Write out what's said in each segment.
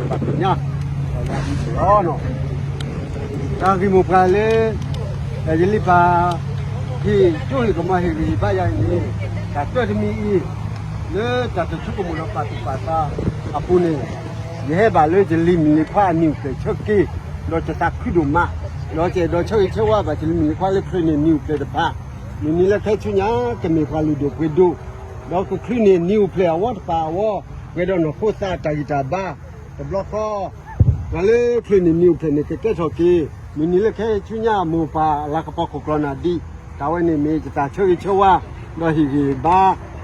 ပှၤကညီ လီၤ. တၢ်ဂ့ၢ်မိၢ်ပှၢ်လၢ ယလံာ်ပာ် ဟ့ၣ်ကၠိဟ့ၣ်ကမီၤဟ့ၣ်ဂံၢ်ဟ့ၣ်ဘါယၤအံၤန့ၣ် တၢ်တၢတမံၤအံၤ လၢတၢ်တဆိကမိၣ်ဒီးပာ်သူၣ်ပာ်သးအပူၤန့ၣ် ယဟဲဘၣ်လၢယလံာ်မုၢ်လံၤခွါအနံၣ်အိၣ်ဖျဲၣ်ဆၢက့ၤ ဒီးယသးခုဒိၣ်မး, ဒီးယအဲၣ်ဒိးဆၢဂ့ၤဆၢဝါဘၣ်ယလံာ်မုၢ်လံၤခွါလၢချုးန့ၢ်နံၣ်အိၣ်ဖျဲၣ်တဖၣ်, မုၢ်နံၤလၢခဲဆူညါ ကမ့ၢ်ပှၤလုၢ်ဒိၣ်ပှ့ၤဒိၣ်, ဒီးကချုးန့ၢ်နံၣ်အိၣ်ဖျဲၣ်အဝီတဖၣ်အဂီၢ် ပှဲၤဒီးနီၢ်ခိသးအတၢ်ဂံၢ်တၢ်ဘါ, တဘျီဃီ ပှၤလၢချုးန့ၢ်နံၣ်အိၣ်ဖျဲၣ်န့ၣ် ကကဲထီၣ်က့ၤ, မုၢ်နံၤလၢခဲဆူညါ မိၢ်ပၢ်အလၤကပီၤခိၣ်ကျီၢ်နၢ်ဒံး, တၢ်ဝဲန့ၣ်မ့ၢ်ယတၢ်ဆၢဂ့ၤဆၢဝါ ဒီးဟ့ၣ်ဂံၢ်ဟ့ၣ်ဘါ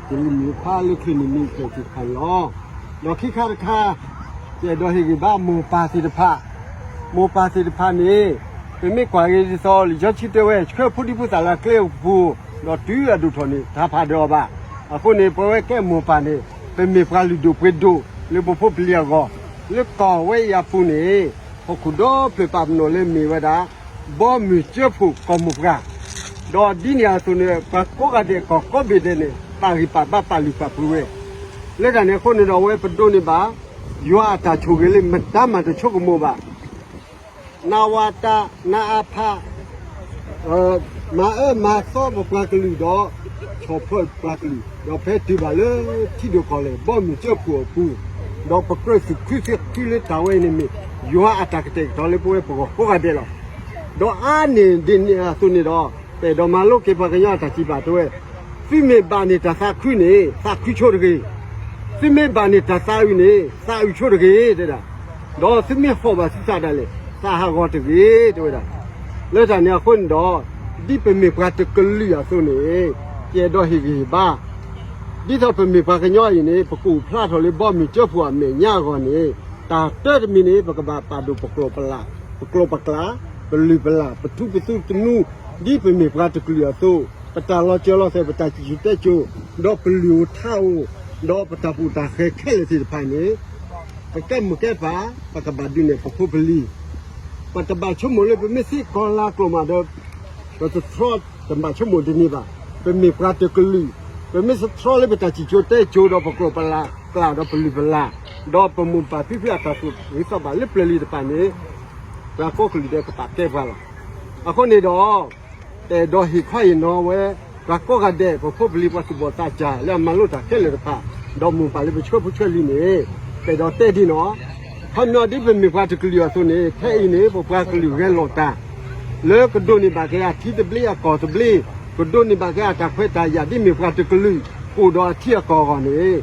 ယလံာ်မုၢ်လံၤခွါလၢချုးန့ၢ်နံၣ်အိၣ်ဖျဲၣ်သ့ၣ်တဖၣ်န့ၣ်လီၤ. ဒီးခံခါတခါ ယအဲၣ်ဒိးဟ့ၣ်ဂံၢ်ဘါမိၢ်ပၢ်သ့ၣ်တဖၣ်, မိၢ်ပၢ်သ့ၣ်တဖၣ်န့ၣ် ပမ့ၢ်ကွၢ်ဂ့ၤဒ်သိး လံာ်စီဆှံတဲဝဲ ဆှၢဖိဒံဖိသၣ်လၢအကျဲအပူၤ, ဒီးတုၤအဒိၣ်ထီၣ်န့ၣ် တဟးဖးဒီးအီၤဘၣ်. အဃိန့ၣ် ပဝဲကဲမိၢ်ပၢ်န့ၣ် ပမ့ၢ်ပှၤလုၢ်ဒိၣ်ပှ့ၤဒိၣ် လၢပဖိပလံၤအဂီၢ်, လၢကီၢ်ဝဲအံၤအပူၤန့ၣ် ဟီၣ်ခိၣ်ဒီဖျၢၣ်ပာ်ပနီၣ်လၢမ့ၢ်ဝဲဒၣ် ဘီမုၢ်စၢဖှိၣ်ကီၢ်မိၢ်ပှၢ်, ဒီးဒ်န့ၣ်အသိးန့ၣ် ပှၤကိးဂၤဒဲးကီၢ်ကိးဘ့ၣ်ဒဲးန့ၣ် ပာ်ဂံၢ်ပာ်ဘါပာ်လုၢ်ပာ်ပှ့ၤဝဲ, လၢတၢ်န့ၣ်အဃိန့ၣ်ဒီး အဝဲပဒိးန့ၢ်ဘၣ် ယွၤအတၢ်ဆိၣ်ဂ့ၤလၢမတၤမၤတဆိကမိၣ်ဘၣ် နဝတ နအဖ မၤအၢမၤသီပပှၤကလုာ်ဒီး ဆီၣ်ဖျိပပှၤကလုာ် ဒီးဖဲတုၤဘၣ်လၢထံဒိၣ်ကီၢ်လဲၢ် ဘီမုၢ်စၢဖှိၣ်အပူၤ, ဒီးပကြၢးသူၣ်ခုသးခုလၢတၢ်ဝဲအံၤန့ၣ်မ့ၢ် ယွၤအတၢ်ကတဲာ်ကတီၤလၢပဝဲပဂီၢ်ကိးဂၤဒဲးလီၤ. ဒီးအါန့ၢ်ဒ်န့ၣ်အသိးန့ၣ်ဒီး ပအဲၣ်ဒိးမၤလိက့ၤပှၤကညီအတၢ်စံးပာ်တဲဝဲ, သုမ့ၢ်ဘၣ်န့ၢ်တၢ်သးခုန့ၣ် သးခုဆိတဂ့ၤ, သုမ့ၢ်ဘၣ်န့ၢ်တၢ်သးအုးန့ၣ် သးအုးဆိတဂ့ၤ တဲဒၣ်, ဒီးသုမ့ၢ်ဟီၣ်ဘၣ်သုသးဒၣ်လဲာ် သးဟးဂီၤတဂ့ၤ တဲဝဲဒၣ်. လၢတၢ်န့ၣ်အဃိန့ၣ်ဒီး ဒ်ပမ့ၢ်ပှၤတကလုာ်အသိးန့ၣ် ယအဲၣ်ဒိးဟ့ၣ်ဂံၢ်ဟ့ၣ်ဘါ, ဒ်သိးပမ့ၢ်ပှၤကညီအံၤန့ၣ် ပကအိၣ်ဖျါထီၣ်လၢဘီမုၢ်စၢဖှိၣ်အမဲာ်ညါအဂီၢ်န့ၣ် တၢ်တၢတမံၤန့ၣ် ပကဘၣ်ပာ်ဒိၣ်ပကျိာ်ပလၢ်, ပကျိာ်ပကျါ, ပလုၢ်ပလၢ်, ပထူပသူတနူ, ဒ်ပမ့ၢ်ပှၤတကလုာ်အသိး, ပတၢ်လီၤစၢၤလီၤသွဲၣ် ပတၢ်စံၣ်စိၤတဲစိၤ, ဒီးပလုၢ်အိၣ်ထါအိၣ်, ဒီးပတၢ်ပူၤတၢ်ဃဲၤခဲလၢာ်သ့ၣ်တဖၣ်န့ၣ် ပကဲမိၢ်ကဲပၢ် ပကဘၣ်ဒုးနဲၣ်ပဖိပလံၤ, ပတဘၣ်ဆိကမိၣ်လၢပမ့ၢ်သံကီၤလၤကျိာ်မးဒီး ပတထြီ တဘၣ်ဆိကမိၣ်ဒ်န့ၣ်ဘၣ်. ပမ့ၢ်ပှၤတကလုာ်, ပမ့ၢ်သထြီလၢပတၢ်စံၣ်စိၤတဲစိၤဒီးပကျိာ်ပလၢ်, ပကျါဒီးပလုၢ်ပလၢ်, ဒီးပမိၢ်ပၢ်ဖံဖုအတၢ်သူၣ်ဂ့ၤသးဘၣ်လၢပျၢၤလံတဖၣ်န့ၣ် ပှၤကိးကလုာ်ဒဲးကပာ်ကဲပှၤလီၤ. အဃိန့ၣ်ဒီး တအဲၣ်ဒိးဟ့ၣ်ခီဟ့ၣ်နီၤဝဲ ပှၤကိးဂၤဒဲး ပဖိပလံၤပှၤသူၣ်ဘီၣ်သးစၢ်လၢအမၤလိတၢ်ခဲလၢာ်တဖၣ်, ဒီးမိၢ်ပၢ်လၢပဆှၢဖိဆှၢလံၤန့ၣ် ပအဲၣ်ဒိးတဲဒ်နီၤ, ခီပညီဒ်ပမ့ၢ်ပှၤတကလုာ်အသိးန့ၣ် ခဲအံၤန့ၣ် ပပှၤကလုာ်ဂဲၤလိာ်တၢ် လၢကဒိးန့ၢ်ဘၣ်က့ၤအထံသဘျ့အကီၢ်သဘျ့, ကဒိးန့ၢ်ဘၣ်က့ၤအတၢ်ခွဲးတၢ်ယာ်ဒ်မ့ၢ်ပှၤတကလုာ် ကအိၣ်ဒီးအထံအကီၢ်အဂီၢ်န့ၣ်,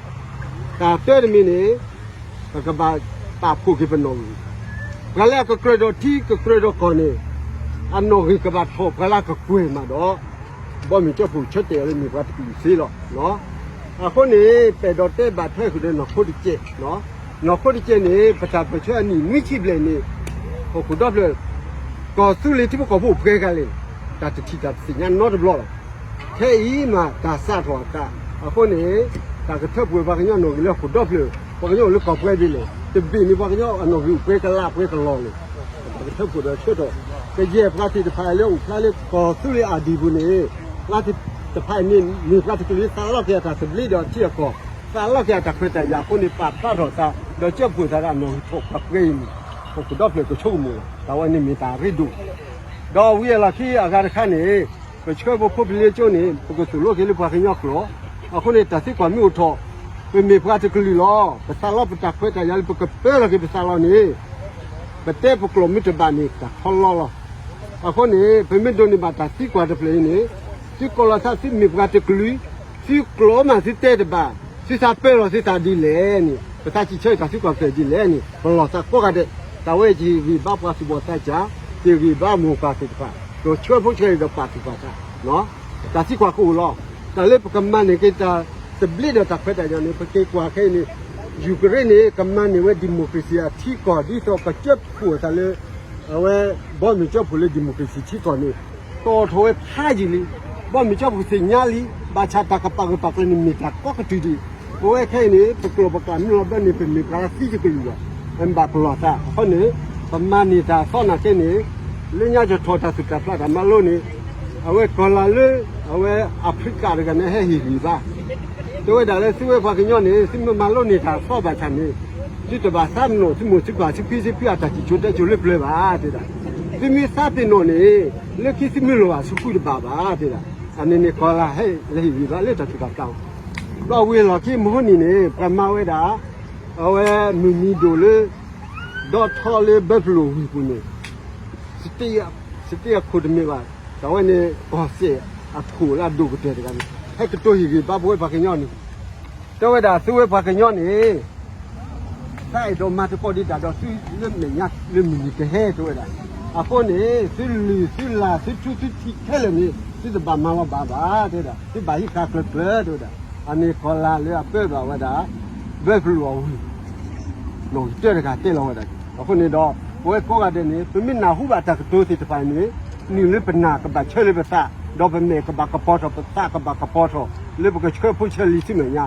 တၢ်တၢတမံၤန့ၣ် ပကဘၣ်ပာ်ဖှိၣ်က့ၤပနီၣ်ဂံၢ်, ပှၤလၢအကကြၢးဒီးထံကကြၢးဒီးကီၢ်န့ၣ် အနီၣ်ဂံၢ်ကဘၣ်ထီၣ်ပှၤလၢအကကွဲၢ်မးဒီး ဘီမုၢ်ကၠီဖှိၣ်ဆၢတဲာ်အီၤလၢမ့ၢ်ပှၤတကလုာ်သ့လီၤ. အဃိန့ၣ် ပအဲၣ်ဒိးတဲဘၣ်ထွဲဃုာ်ဒီးနီၢ်ခိတကဲး, နီၢ်ခိတကဲးန့ၣ် ပတၢ်ပၢၢ်ဆၢအနံၣ်နွံဆံဘျဲၣ်န့ၣ် ဟီၣ်ခိၣ်ဒီဖျၢၣ် ကီၢ်သူလ့ၤထံဖိကီၢ်ဖိအိၣ်ပှဲၤဂၤလဲၣ်, တၢ်တထံၣ်တၢ်တသ့ၣ်ညါနီတဘျီဘၣ်. ခဲအံၤမးတၢ်စးထီၣ်အသး, အဃိန့ၣ် တၢ်ကထၢဖှိၣ်ပှၤကညီနီၣ်ဂံၢ်လၢဟီၣ်ခိၣ်ဒီဖျၢၣ်, ပှၤကညီအိၣ်လၢကီၢ်ပှဲၤဒ်လဲၣ်, တဘ့ၣ်န့ၣ်ပှၤကညီအနီၣ်ဂံၢ်အိၣ်ပှဲၤကလးပှဲၤကလီၤလဲၣ်, တၢ်ကထၢဖှိၣ်ဒီးဆၢထီၣ်, ကယဲၢ်ပှၤသ့ၣ်တဖၣ်လၢအိၣ်ဖျါလၢကီၢ်သူလ့ၤအါဒံၣ်ပူၤန့ၣ်, ပှၤသ့ၣ်တဖၣ်အံၤန့ၣ် မ့ၢ်ပှၤတကလုာ်လၢသးလီက့ၤအတၢ်သဘျ့ဒီးအထံအကီၢ်, သးလီက့ၤအတၢ်ခွဲးတၢ်ယာ်အဃိန့ၣ် ပာ်ဖျါထီၣ်သး ဒီးကၢဖှိၣ်သးဒီးအနီၣ်ဂံၢ်ထီၣ်ပှဲၤအံၤန့ၣ်, ဟီၣ်ခိၣ်ဒီဖျၢၣ်ကဆိကမိၣ်လီၤ. တၢ်ဝဲန့ၣ်မ့ၢ်တၢ်အရ့ဒိၣ် ဒီးဝံၤအလီၢ်ခံအဂၤတခါန့ၣ်, ပဆှၢပဖိပလံၤကၠိန့ၣ် ပကသိၣ်လိက့ၤလၢပှၤကညီကျိာ်, အဃိန့ၣ် တၢ်သံကွၢ်မ့ၢ်အိၣ်ထီၣ်, ပမ့ၢ်ပှၤတကလုာ်လီၤ, ပသးလီပတၢ်ခွဲးတၢ်ယာ်လၢပကပၢလီၤက့ၤပသးလီၤန့ၣ်, ပတဲပကျိာ်မ့ၢ်တဘၣ်န့ၣ် တၢ်ထီလီၤလီၤ. အဃိန့ၣ် ပမ့ၢ်ဒိးန့ၢ်ဘၣ်တၢ်သံကွၢ်တဖျၢၣ်အံၤန့ၣ်, သုကီၢ်လီၤသးသုမ့ၢ်ပှၤတကလုာ်, သုကျိာ်မးသုတဲတဘၣ်, သုသးပၢလီၤသုသးဒ်လဲၣ်န့ၣ်, ပသးစံးဆၢတၢ်သံကွၢ်တဖျၢၣ်ဒ်လဲၣ်န့ၣ် ပလီၢ်သးကိးဂၤဒဲး, တၢ်ဝဲယဟ့ၣ်ဂံၢ်ဘါပှၤသူၣ်ဘီၣ်သးစၢ်, ယဟ့ၣ်ဂံၢ်ဘါမိၢ်ပၢ်သ့ၣ်တဖၣ်, ဒီးဆှၢဖိဆှၢလံၤဒီးပာ်သူၣ်ပာ်သး, တၢ်သံကွၢ်ကအိၣ်လီၤ. တၢ်လၢပကမၤန့ၢ်က့ၤတၢ်သဘျ့ဒီးတၢ်ခွဲးတၢ်ယာ်န့ၣ် ပက့ၤကွၢ်ခဲအံၤန့ၣ်, ယူၤကရ့ၣ်န့ၣ် ကမၤန့ၢ်ဝဲ democracy အထံကီၢ် ဒ်သိးကကၢဖှိၣ်အသးလၢ အဝဲ ဘီမုၢ်ကၠီဖှိၣ်လၢ democracy ထံကီၢ်န့ၣ် တီၣ်ထီၣ်ဝဲဖးယံာ်လံ. ဘီမုၢ်ကၠီဖှိၣ်သ့ၣ်ညါလံ, ဘၣ်ဆၣ်တၢ်ကပာ်ဂၢၢ်ပာ်ကျၢၤန့ၣ်မ့ၢ်တၢ်ကိးကတုၤဒံး. ပဝဲခဲအံၤန့ၣ် ပကျိာ်ပကျါမ့ၢ်လီၤဘျီန့ၣ် ပမ့ၢ်ပှၤသံတကလုာ်ဘၣ်, ပဘၣ်ပလီၢ်သး. အဃိန့ၣ် ပမၤန့ၢ်တၢ်သီနာ်က့န့ၣ် လၢညါကထီၣ်တၢ်သူၣ်တၢ်ဖျးတၢ်မၤလိန့ၣ် အဝဲကီၢ်လၤလၢ အဝဲအဖရံကၤတဂၤန့ၣ် ဟဲဟ့ၣ်ဂံၢ်ဘါ တဲဝဲဒၣ်လၢသုဝဲပှၤကညီန့ၣ် သုမ့ၢ်မၤလိန့ၢ်တၢ်သီဘၣ်ဆၣ်န့ၣ် သုတဘၣ်သးပ့ၤနီၣ် သုမိၢ်သုပၢ် သုဖံသုဖုအတၢ်စံၣ်စိၤတဲစိၤလၢပျၢၤဘၣ် တဲဒၣ်. သုမ့ၢ်သးပ့ၤနီၣ်န့ၣ် လၢခံသုမ့ၢ်လိၣ်ဘၣ်ဆူဖုတဘၣ်ဘၣ် တဲဒၣ်. အန့ၣ်န့ၣ် ကီၤလၤဟဲလၢဟ့ၣ်ဂံၢ်ဘါလၢတၢ်သူၣ်တၢ်သးအီၤ, ဒီးဝံၤအလီၢ်ခံမဟိနံၤန့ၣ် ပှၤမၤဝဲဒၣ် အဝဲမုၢ်နံၤဒိၣ်လၢ ဒီထီလၢဘၢဖလူးအဝံၤပူၤန့ၣ် စတ့အခိၣ်တမ့ၢ်ဘၣ်, တၢ်ဝဲန့ၣ် ကီၢ်စဲၣ်အခိၣ်လၢအဒိၣ်ကတၢၢ်တဂၤန့ၣ် ဟဲကတိၤဟ့ၣ်ဂံၢ်ဘါပဝဲပှၤကညီန့ၣ်, တဲဝဲဒၣ်သုဝဲပှၤကညီန့ၣ် သးအဲၣ်ဒိးမၤသကိးဒံးတၢ်ဒီးသုလၢမဲာ်ညါလၢမုၢ်နံၤကဟဲ တဲဝဲဒၣ်. အဃိန့ၣ် သုလုၢ်သုလၢ်သုထူသုထံးခဲလၢာ်န့ၣ် သုတဘၣ်မၤလီၤဘၣ်ဘၣ် တဲဒၣ်. သုဘၣ်ဟံးဃာ်ကျၢၤကျၢၤ တဲဝဲဒၣ်. အန့ၣ်ကီၤလၤလၢအပၢဘၣ်ဝဲဒၣ် ဘၢဖလူးအဝံၤ နီၣ်ဂံၢ်တၢတဂၤတဲလီၤဝဲဒၣ်. အဃိန့ၣ်ဒီး ပဝဲကိးဂၤဒဲးန့ၣ် ပမ့ၢ်နၢ်ဟူဘၣ်တၢ်ကတိၤသ့ၣ်တဖၣ်န့ၣ် နုာ်လၢပနၢ်ကဘၣ်ဆၢလၢပသး, ဒီးပမဲာ်ကဘၣ်ကပီၤထီၣ်, ပသးကဘၣ်ကပီၤထီၣ် လၢပကဆှၢဖိဆှၢလံၤဆူမဲာ်ညါ.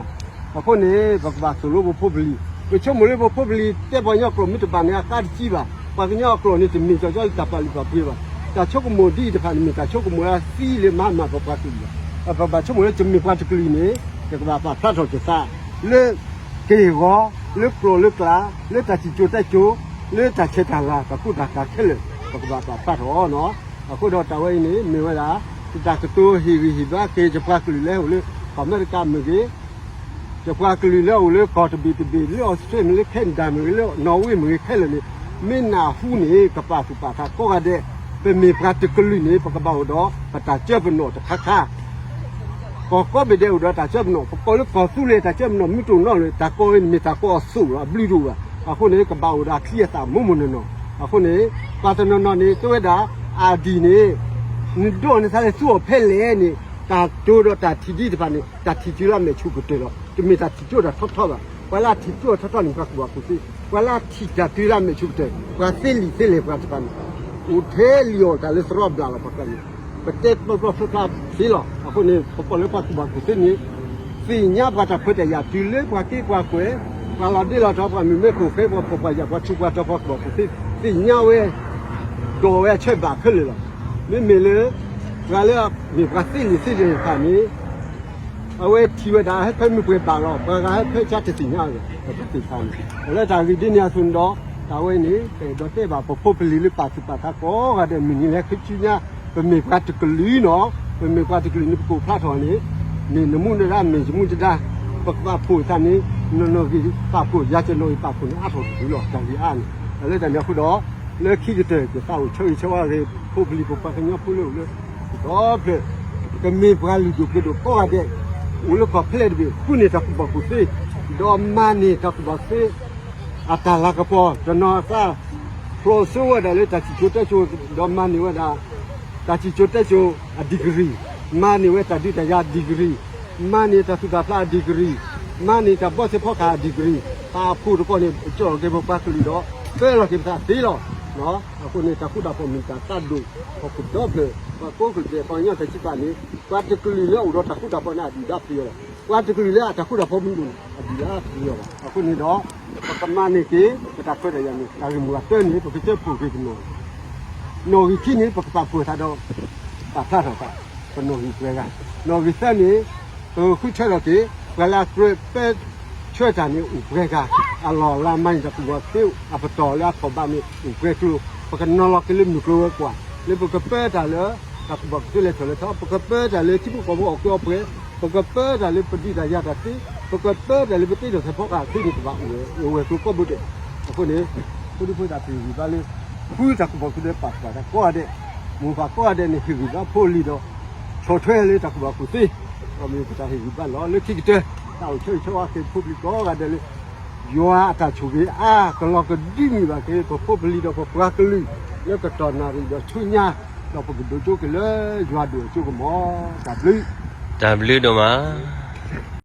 အဃိန့ၣ် ပကဘၣ်သိၣ်လိပဖိပလံၤ, ပဆိကမိၣ်လၢပဖိပလံၤ တဲပှၤကညီကျိာ်မ့ၢ်တဘၣ်န့ၣ် အကါတကံဘၣ်. ပှၤကညီအကျိာ်န့ၣ် တမ့ၢ်ကၠီကၠီလၢတၢ်ပာ်လုၢ်ပာ်ပှ့ၤဘၣ်. တၢ်ဆိကမိၣ်ဒ်အံၤတဖၣ်န့ၣ် မ့ၢ်တၢ်ဆိကမိၣ်လၢသံလၢမၤမၤပပှၤကလုာ်ဘၣ်. ပဘၣ်ဆိကမိၣ်လၢတမ့ၢ်ပှၤတကလုာ်န့ၣ် ယကဘၣ်ပာ်ဖျါထီၣ်က့ၤသး လၢက့ၢ်ဂီၤ, လၢကျိာ်လၢကျါ, လၢတၢ်စံၣ်စိၤတဲစိၤ, လၢတၢ်ဆဲးတၢ်လၤ တၢ်ကူတၢ်ကၤခဲလၢာ် ပကဘၣ်ပာ်ဖျါထီၣ်နီၤ. အဃိဒီးတၢ်ဝဲအံၤန့ၣ် မ့ၢ်ဝဲဒၣ် တၢ်ကတိၤဟ့ၣ်ဂံၢ်ဟ့ၣ်ဘါက့ၤ ယပှၤကလုာ်လၢအိၣ်လၢကီၢ်အမဲရကၤမ့ၢ်ဂ့ၤ, ယပှၤကလုာ်လၢအိၣ်လၢကီၢ်တဘ့ၣ်တဘ့ၣ် လၢ Australia မ့ၢ်ဂ့ၤ, Canada မ့ၢ်ဂ့ၤ, လၢ Norway မ့ၢ်ဂ့ၤခဲလၢာ်န့ၣ် မ့ၢ်နၢ်ဟူန့ၣ် ကပာ်သူၣ်ပာ်သးကိးဂၤဒဲး, ပမ့ၢ်ပှၤတကလုာ်န့ၣ် ပကဘၣ်အိၣ်ဒီးပတၢ်စၢပနီၣ်တခါခါ ကီၢ်ကိးဘ့ၣ်ဒဲးအိၣ်ဒီးတၢ်စၢပနီၣ်, ပကိးလၢကီၢ်သူလ့ၤတၢ်စၢပနီၣ် မ့ၢ်တအိၣ်နီတဘျီလၢၤ တၢ်ကိးအံၤန့ၣ်မ့ၢ်တၢ်ကိးအသိးလီၤ, အဘျုးတအိၣ်ဘၣ်. အဃိန့ၣ် ကဘၣ်အိၣ်ဒီးအချံအသၣ်မိၢ်မိၢ်နီၢ်နီၢ်. အဃိန့ၣ် ပှၤတနီၤနီၤန့ၣ် တဲဝဲဒၣ် ID န့ၣ် နဒိးန့ၢ်သးလဲၤသူအီၤဖဲလဲၣ်န့ၣ် တၢ်တိၤဒီးတၢ်ထံၣ်ဒ်တဖၣ်န့ၣ် တၢ်ထံၣ်စုလၢအမဲာ်ဆူၣ်ကတၢၢ်လီၤ. တမ့ၢ်တၢ်ထံၣ်စုအတၢ်ထီထီဘၣ်. ပှၤလၢအထံၣ်စုအထီထီန့ၣ် ပှၤကူၣ်ဘၣ်ကူၣ်သ့, ပှၤလၢအထံၣ်တၢ်တုၤလၢအမဲာ်ဆူၣ်ကတၢၢ် ပှၤသ့လံာ်သ့လဲၢ်ပှၤတဖၣ်န့ၣ် အိၣ်ထဲလံာ်အီၣ်တၢ်လၢသရီဘျၣ်လီၤ ပှၤကျါန့ၣ် ပတဲပျီပျီဖျါဖျါသ့လီၤ. အဃိန့ၣ် ပကိးလၢပှၤကူၣ်ဘၣ်ကူၣ်သ့န့ၣ် သ့ၣ်ညါပှၤတၢ်ခွဲးတၢ်ယာ်တုၤလၢပှၤက့ပှၤကွဲၤ, ပှၤလီၤဒ့လီၤထီ ပှၤမုၢ်မ့ၢ်ခိၣ်ဃဲ ပှၤဖှီၣ်ပှၤယာ် ပှၤထူးပှၤတီၤ ပှၤကူၣ်ဘၣ်ကူၣ်သ့, သ့ၣ်ညါဝဲ ဒိးဝဲအဆၢဘၣ်ခဲလၢာ်လီၤ. မ့မ့ၢ်လၢ ပှၤလၢမ့ၢ်ပှၤသ့လံာ်သ့လဲၢ်တဖၣ်န့ၣ် အဝဲထံၣ်ဝဲဒၣ်ဟဲဖဲမုၢ်ပှဲၤဘၣ်လီၤ. ပှၤဂၤဟဲဖဲဆါတသ့ၣ်ညါဝဲ ပတသ့ၣ်ညါန့ၣ် လၢတၢ်ဂ့ၢ်ဒ်န့ၣ်အသိးန့ၣ်ဒီး တၢ်ဝဲန့ၣ် ပအဲၣ်ဒိးတဲဘၣ်ပဖိပလံၤလၢပာ်သူၣ်ပာ်သးကိးဂၤဒဲး မုၢ်နံၤလၢခံဆူညါ ပမ့ၢ်ပှၤတကလုာ်နီၤ, ပမ့ၢ်ပှၤတကလုာ်န့ၣ် ပကအိၣ်ဖျါထီၣ်န့ၣ် မ့ၢ်နမူနဒါ မ့ၢ်ယမူယဒါ, ပကပာ်ဖှိၣ်သးန့ၣ် နီၢ်နီၢ်ဂံၢ်ပာ်ဖှိၣ် ယၤကနီၢ်ဂံၢ်ပာ်ဖှိၣ်န့ၣ် အါထီၣ်တဒုလီၤ တၢ်ဂ့ၢ်အါန့ၣ်. လၢတၢ်န့ၣ်အဃိဒီး လၢခံကတၢၢ် ယသးအိၣ်ဆၢဂ့ၤဆၢဝါက့ၤ ဖိပလံၤပပှၤကညီဖိလၢအိၣ်လၢ ဒီဖျၢၣ် ကမ့ၢ်ပှၤလုၢ်ဒိၣ်ပှ့ၤဒိၣ်ကိးဂၤဒဲး အိၣ်လၢကီၢ်ဖဲလဲၣ်တဘ့ၣ် ဃုန့ၢ်တၢ်ကူၣ်ဘၣ်ကူၣ်သ့ ဒီးမၤန့ၢ်တၢ်ကူၣ်ဘၣ်ကူၣ်သ့ အတၢ်လၤကပီၤ တနီၤအသး ဖျိစိဝဲဒၣ်လၢတၢ်စံၣ်စိၤတဲစိၤ ဒီးမၤန့ၢ်ဝဲဒၣ် တၢ်စံၣ်စိၤတဲစိၤအ degree, မၤန့ၢ်ဝဲတၢ်ဒုးတၢ်ယၤ degree, မၤန့ၢ်တၢ်သူၣ်တၢ်ဖျးအ degree, မၤန့ၢ်တၢ်ဘီသ့ၣ်ဖီကဟၣ်အ degree, ပာ်ဖှိၣ်တကီၢ်န့ၣ် ကၠီၣ်လီၤက့ၤပပှၤကလုာ်ဒီး ပၢလီၤက့ၤပသးသ့လီၤ. အဃိန့ၣ် တၢ်ဃူတၢ်ဖိးမ့ၢ်တၢ်သးဒိၣ် ဟီၣ်ခိၣ်ဒီဖျၢၣ် ပှၤကိးကလုာ်ဒဲး ပှၤကညီတၢ်စံးပာ်န့ၣ် ပှၤတကလုာ်လၢအအိၣ်ဒီးတၢ်ဃူတၢ်ဖိးန့ၣ် အဒုၣ်ဒါပယီၤလီၤ. ပှၤတကလုာ်လၢအတၢ်ဃူတၢ်ဖိးမ့ၢ်အိၣ်န့ၣ် အဒုၣ်ဒါပယီၤလီၤ. အဃိန့ၣ်ဒီး ပကမၤန့ၢ်က့ၤ ပတၢ်ခွဲးတၢ်ယာ်န့ၣ် တၢ်ဂ့ၢ်မုၢ်ဂၤတၢန့ၣ် ပကစၢဖှိၣ်က့ၤပနီၢ် နီၣ်ဂံၢ်ခံန့ၣ် ပကပာ်ဖှိၣ်သးဒီး ပာ်ဖျါထီၣ်သး ပနီၣ်ဂံၢ်ပှဲၤဂၤ, နီၣ်ဂံၢ်သၢန့ၣ် ပဃုထၢထီၣ်က့ၤ ပှၤလၢအကြၢးပၢဆှၢတၢ်န့ၣ်အိၣ်ပှဲၤဂၤ, အလီၢ်လၢအမၤန့ၢ်တၢ်ကူၣ်ဘၣ်ကူၣ်သ့ အပတီၢ်လၢအထီၣ်ဘးန့ၣ်အိၣ်ပှဲၤကျိၤ, ပကနီၤလီၤက့ၤလၢမုၢ်ကျိၤဝဲၤကွာ် လၢပကပၢတၢ်လၢ တၢ်ကူၣ်ဘၣ်ကူၣ်သ့လဲၤထီၣ်လဲၤထီ, ပကပၢတၢ်လၢထံဖိကီၢ်ဖိအီၣ်ကုအီပှဲၤ, ပကပၢတၢ်လၢပဒုးတၢ်ယၤတၢ်သ့, ပကပၢတၢ်လၢပသ့ဒီးသဲးဖီကဟၣ်သ့န့ၣ် ကဘၣ်အိၣ်ဝဲကျိၤကိးဘိဒဲး. အဃိန့ၣ် ဖိဒံဖိသၣ် ပဟ့ၣ်ဂံၢ်ဘါလၢ ဃုတၢ်ကူၣ်ဘၣ်ကူၣ်သ့ပာ်ဖျါတၢ်ကိးဂၤဒဲး, မိၢ်ပၢ်ကိးဂၤဒဲးန့ၣ် ဟ့ၣ်ဂံၢ်ဘါဖိလံၤဒီး ဆီၣ်ထွဲလၢတၢ်ကူၣ်ဘၣ်ကူၣ်သ့, ဒီးမ့ၢ်ပတၢ်ဟ့ၣ်ဂံၢ်ဘါလီၤ. လၢခံကတၢၢ် တၢ်အိၣ်ဆၢဂ့ၤဆၢဝါက့ၤဖိပလံၤကိးဂၤဒဲးလၢ ယွၤအတၢ်ဆိၣ်ဂ့ၤအါ ကလီၤကဒုမ့ၢ်ဘၣ်က့ၤ ပဖိပလံၤဒီးပပှၤကလုာ် လၢကတီၢ်နၣ်ရံၣ်ဒီးဆူညါ, ဒီးပကဒိးကၠိက့ၤလၢယွၤဒိၣ်အစိကမီၤ, တၢ်ဘျုး, တၢ်ဘျုးဒိၣ်မး.